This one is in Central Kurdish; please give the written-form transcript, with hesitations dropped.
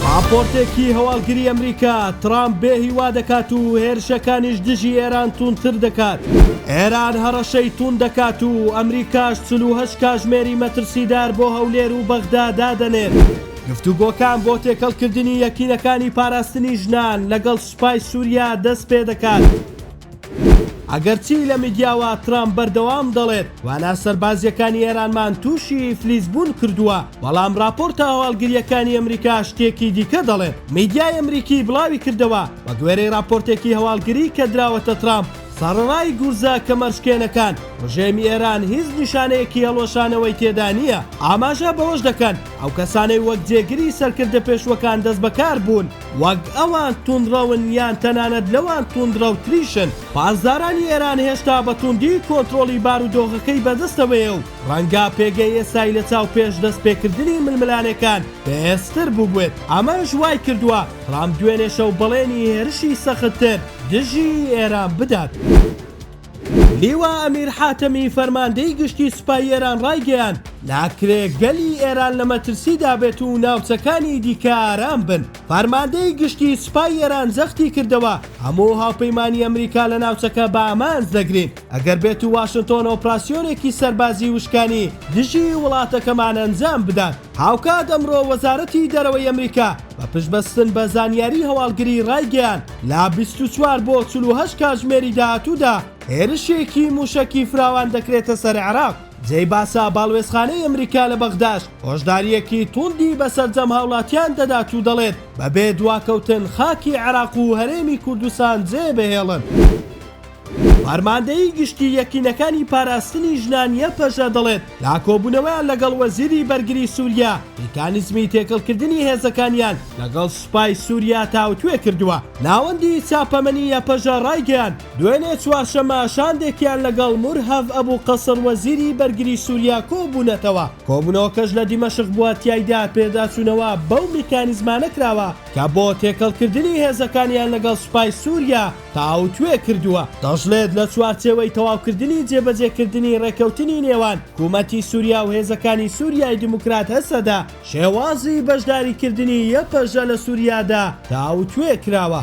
ڕاپۆرتێکی هەواڵگری ئەمریکا، ترامپ بێ هیوا دەکات و هێرشەکانیش دژی ئێران توندتر دەکات. ئێران هەڕەشەی توند دەکات و ئەمریکاش 48 کاژمێری مەترسیدار بۆ هەولێر و بەغدا دادەنێت. گفتوگۆکان بۆ تێکەڵکردنی یەکینەکانی پاراستنی ژنان لەگەڵ سوپای سوریا دەستپێدەکات. ئەگەرچی لە میدیاوە ترامپ بەردەوام دەڵێت توانا سەربازییەکانی ئێرانمان تووشی ئیفلیجبوون کردووە، بەڵام راپۆرتە هەواڵگرییەکانی ئەمریکا شتێکی دیکە دەڵێن. میدیای ئەمریکی بڵاویکردەوە، بەگوێرەی راپۆرتێکی هەواڵگری کە دراوەتە ترامپ، سەڕەڕای گورزە کەمەرشکێنەکان، ڕژێمی ئێران هیچ نیشانەیەکی هەڵوەشانەوەی تێدا نییە. ئاماژە بەوەش دەکەن، ئەو کەسانەی وەک جێگری سەرکردە پێشووەکان دەستبەکار بوون، وەک ئەوان توندڕەون یان تەنانەت لەوان توندڕەوتریشن. پاسدارانی ئێران هێشتا بە توندی کۆنترۆڵی بارودۆخەکەی بەدەستەوەیە و ڕەنگە پێگەی ئێستای لە چاو پێش دەستپێکردنی ململانێکان بەهێزتر بووبێت. ئەمەش وایکردووە ترامپ دوێنێ شەو بەڵێنی هێرشی سەختتر دژی ئێران بدات. لیوا ئەمیر حاتەمی فەرماندەی گشتی سوپای ئێران ڕایگەیاند، ناکرێ گەلی ئێران لە مەترسیدا بێت و ناوچەکانی دیکە ئارام بن. فەرماندەی گشتی سوپای ئێران جەختی کردەوە، هەموو هاوپەیمانی ئەمریکا لە ناوچەکە بە ئامانج دەگرین، ئەگەر بێت و واشنتۆن ئۆپراسیۆنێکی سەربازی وشکانی دژی وڵاتەکەمان ئەنجام بدات. هاوکات ئەمڕۆ وەزارەتی دەرەوەی ئەمریکا بە پشتبەستن بە زانیاری هەواڵگری ڕایگەیاند، لە 24 بۆ 48 کاتژمێری داهاتوودا هێرشێکی مووشەکی فراوان دەکرێتە سەر عێراق. جێی باسە باڵوێزخانەی ئەمریکا لە بەغداش هۆشدارییەکی توندی بە سەرجەم هاوڵاتیان دەدات و دەڵێت، بەبێ دواکەوتن خاکی عێراق و هەرێمی کوردستان جێبهێڵن. فەرماندەیی گشتی یەکینەکانی پاراستنی ژنان یەپەژە دەڵێت، لە کۆبوونەوەیان لەگەڵ وەزیری بەرگری سوریا، میکانیزمی تێکەڵکردنی هێزەکانیان لەگەڵ سوپای سوریا تاوتوێ کردووە. ناوەندی چاپەمەنی یەپەژە ڕایگەیاند، دوێنێ چوارشەممە شاندێکیان لەگەڵ مورهەف ئەبو قەسر وەزیری بەرگری سوریا کۆبوونەتەوە، کۆبوونەوەکەش لە دیمەشق بووە تیایدا پێداچوونەوە بەو میکانیزمانە کراوە کە بۆ تێکەڵکردنی هێزەکانیان لەگەڵ سوپای سوریا تاوتوێ کردووە. دەشڵێت، لە چوارچێوەی تەواوکردنی جێبەجێکردنی ڕێککەوتنی نێوان حکومەتی سوریا و هێزەکانی سوریای دیموکرات هەسەدە، شێوازی بەشداریکردنی یەپەژە لە سوریادا تاوتوێ کراوە.